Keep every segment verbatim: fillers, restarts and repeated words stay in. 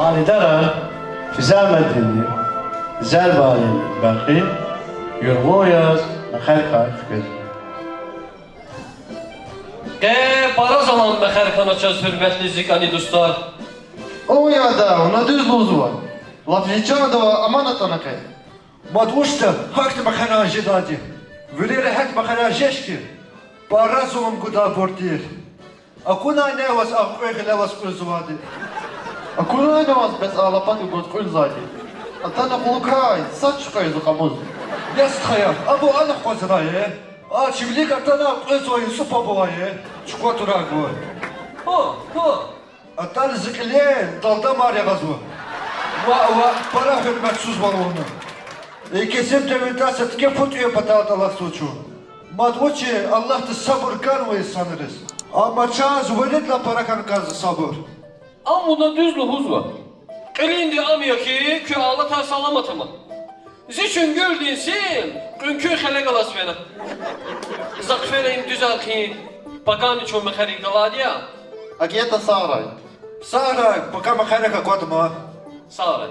Манидара Физамеддинни Зербалин Бакъи юргъун яз мехерикай хквезва. Къе пара залан мехер хьана чаз, гьуьрметлу зи кӀани дустар. О, яда, вуна дуьз лугьузва. Лап чи чандавай аманат ана къе. Мад вучда гьахьтин мехерар жедайди? Вири регьят мехерар жеч хьи, пара зулум гудай абур тир. Акунай ваз а кьве гъиле аваз кьуьлзавайди? Акунай ваз бес а лапатӀ гуз кьуьлзавайди? Атана кьулухъай сад чуькьвезва кьамуз. Я стхаяр, абур анихъ аквазрай, э? А чи вилик атана кьуьлзавай Юсуп абур авай, э? Чуква турар гвай. Гьа, гьа. Атана зи кьиле далдамар ягъазва. Ваъ, ваъ, пара гьуьрметсузвал вуна. И кесиб девирда са тӀеке пуд тӀуьн патал тӀалакьзава чун. Мад вучи, Аллагьди сабур ганва инсанриз. Амма чаз виридалай пара хьана кӀанзава сабур. Ам вуна дуьз лугьузва. Кьилинди ам я хьи, куь алатай саламат ама. Зи чуьнгуьрдин сим кьуьнкуь хеле галаз фена. За хъфена им дуьзар хъийин, пакани чун мехерик галайди я. Агьетда, сагърай. Сагърай, пака мехерик аквада ман. Сагърай.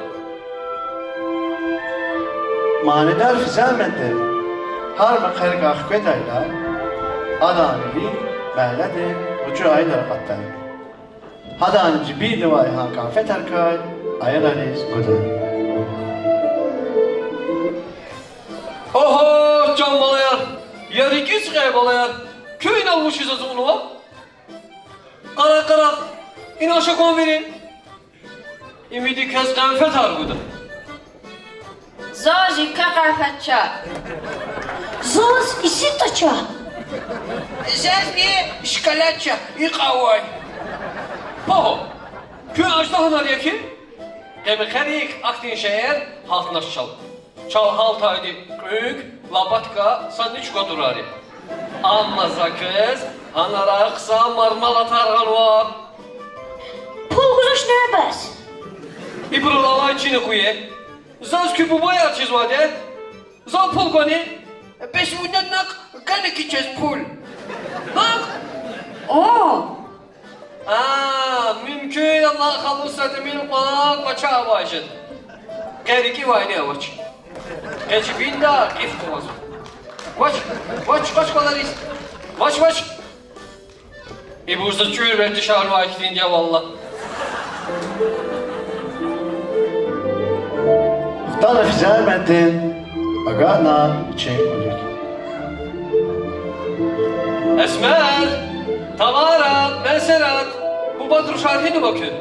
Манидар Физамеддин гьар мехерикай хкведайла, адани вил мягьледин гъвечӀи аялар акъатдай. Гьадани жибинда авай гьа конфетрикай аялриз гудай. Огьо, чан балаяр! Я рикӀиз кьей, балаяр! Куьн инал вучиз ацукьнава? Къарагъ, къарагъ, инал ша кван вири. Имиди квез конфетар гуда. Заз и квехъ конфет ча. Заз и ситӀа ча. Зазни шоколад ча, икьван авай. Пагьа, куьн аждагьанар я хьи? Къе мехерик ахьтин шейэр гьалтнач чал. Чал гьалтайди кьуьнк, лопатка, садни чуква турар я. Амма за квез гьанарай хъсан мармеладар гъанва. Пул гузвач небес. Ибурал алай чина хьуй. Заз куь бубаяр чизвайди я. Зал пул гвани? Бес вуна накь гана хьи чаз пул. Накь? О! А, мумкин я, Аллагь халуса тӀимил кьван кӀвача авай жеда. Къе рикӀивайни авач. Къе жибинда кьиф къугъвазва. Вач, вач, вач, балариз. Вач, вач. Ибур за чуьр вердишарнавай хьтинди я, валлагь. Хтана Физамеддин, агатна вичин кӀвалик. Эсмер, Тамара, Месерат, бубад рушар гьинава куь?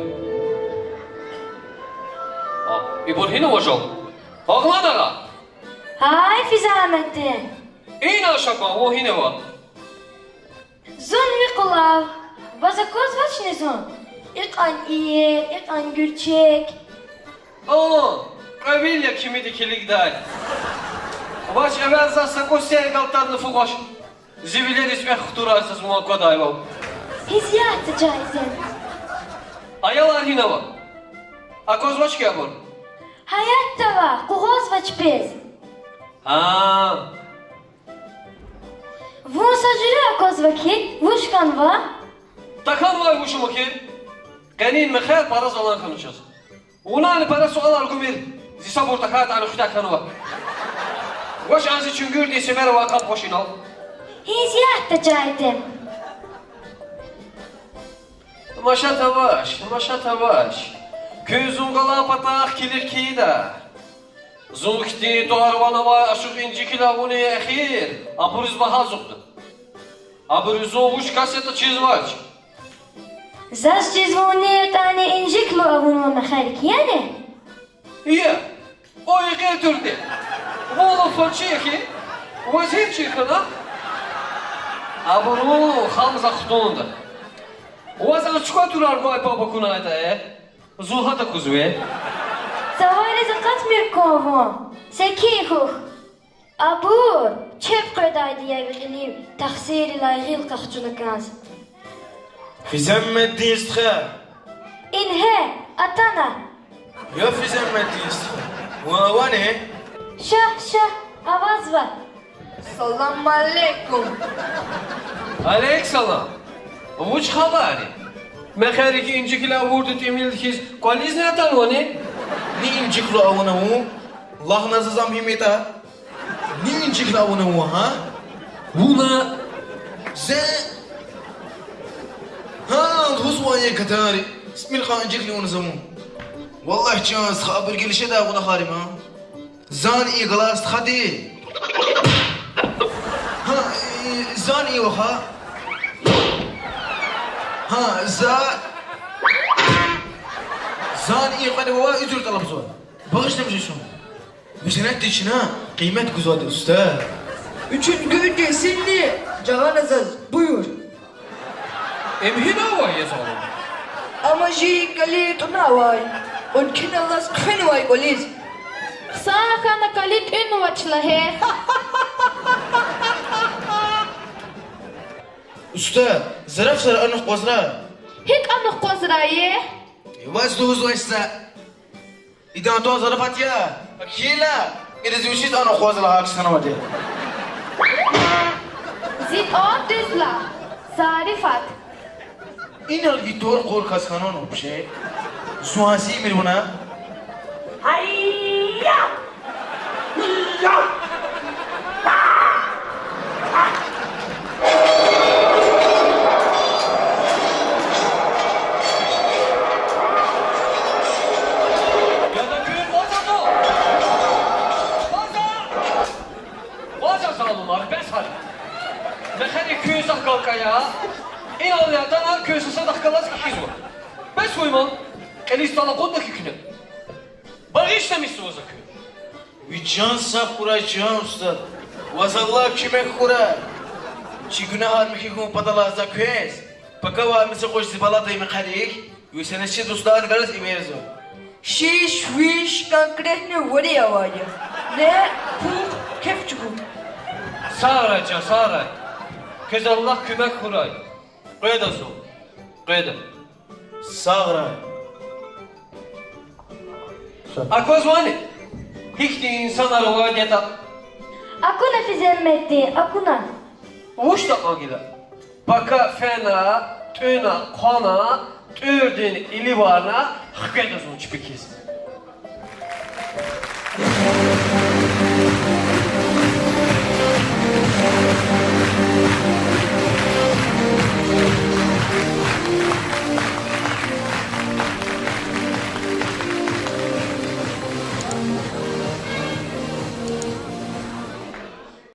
А, ибур гьинава жал? Багълан агъа! Гьай, Физамеддин! Инал ша кван, вун гьинава? Зун ви къулав. Ваз аквазвачни зун? Икьван иер, икьван гуьрчег. О, кьве вил я кимиди килигдай. Вач, эвел заз са кӀус сергал тадна фу гъваш. Зи вилериз экв хтурай, заз вун аквадайвал. Гьизятда жайдин. Аялар гьинава? Аквазвач хьи абур? Гьаятда ава, къугъвазвач пис. Гьа. Вун са жуьре аквазва хьи, вуч хьанва? Тахьанвай вуч ама хьи? Къенин мехер пара залан хьана чаз. Вунани пара суалар гумир, зи сабур тахьайтӀани хъуьтягь хьанва. Вач, а зи чуьнгуьрдин семер авай къаб гъваш инал. Гьизятда жайдин. Машат авач, машат авач. Куьн зун гъалай патахъ килиг хъийида. Зун хьтин тӀвар-ван авай ашукь инжикрилай вуна эхир абуриз багьа ацукьда. Абуру зун вуч кас ятӀа чизвач. Заз чизвани ятӀани инжикмир авунва мехерик, яни? Я, о икьван тур я. Вун луфанчи я хьи, ваз гьим чир хьана? Абуру Хамза хтунда. Ваз а чуква турар гвай паб акунайтӀа, э? Зун гьада аквазва. Цавариз акъатмир кван вун, секин хьухь. Абур чеб къведайди я ви кьилив тахсиррилай гъил къахчуна кӀанз. Физамеддин стха. Ингье, атана. Я Физамеддин стха, вун авани? Ша, ша, авазва. Салам алейкум. Алейк салам. Вуч хабар я? Мехерик инжиклу авурди тӀимил хьиз кӀвализни атанвани? Ни инжиклу авуна вун? Лагь на заз, ам гьим ятӀа. Ни инжиклу авуна вун, гьа? Вуна. Зе. Гьа, лугьузвай я, гадари. ТӀимил кьван инжиклу авуна за вун. Валлагь, чан стха, абур гелишеда кьунахар има. Зани и галай стхади. Гьа, и, зани и ваха. Гьа, за. Зани и кьве вава уьзуьр тӀалабзава. Багъишламиша чун. Мисинетди чна къимет гузвайди, уста. Уьчуьнгуьнди синни жагъана заз, буюр. Им гьина авай я, залум? Ам жи кӀали тӀуьна авай, ункинал алаз хъфенвай кӀвализ. Хъсан хьана, кӀали тӀуьнвач лагье. Уста, зарафатар аниз акъвазрай. ГьикӀ аниз акъвазрай? Ваз лугьузвай са. Идан тӀвар зарафат я. Акила, ириз вичиз аниз акъваз лагьай кас хьанвайди. Зи тӀвар дуьз лагь, зарифат. Инал ви тӀвар кьур кас хьанвани вообще? Зун гьасимир вуна. Гьайя! Яда, куьн ваз атӀа! Ваз атӀа! Ваз атӀа, залумар, бес гьа. Мехерик куьн захъ галкӀая, инал атана куьн са садахъ галаз кхьизва. Бес вуй ман, кьилиз тӀал акъудна хьи куьне. Багъишламишзава за куьн. Ви чан сагъ хьурай, чан устад. Ваз Аллагь куьмек хьурай. Чи гунагьар михьи хьун паталай за квез, пака авай маса къуш зи баладин мехерик, ви сенечи дустарни галаз эверзава. Шиш-виш конкретно вири авайди я. Не, пул, кеф чӀугу. Сагърай, чан, сагърай. Квез Аллагь куьмек хьурай. Къведа зун. Къведа. Сагърай. Аквазвани? Гьихьтин инсанар авайди ятӀа. Акуна, физемметдин, акуна. Вучда кьван гила? Пака фена, тӀуьна, хъвана, тӀуьрдин иливарна, хкведа зун чпи хьиз.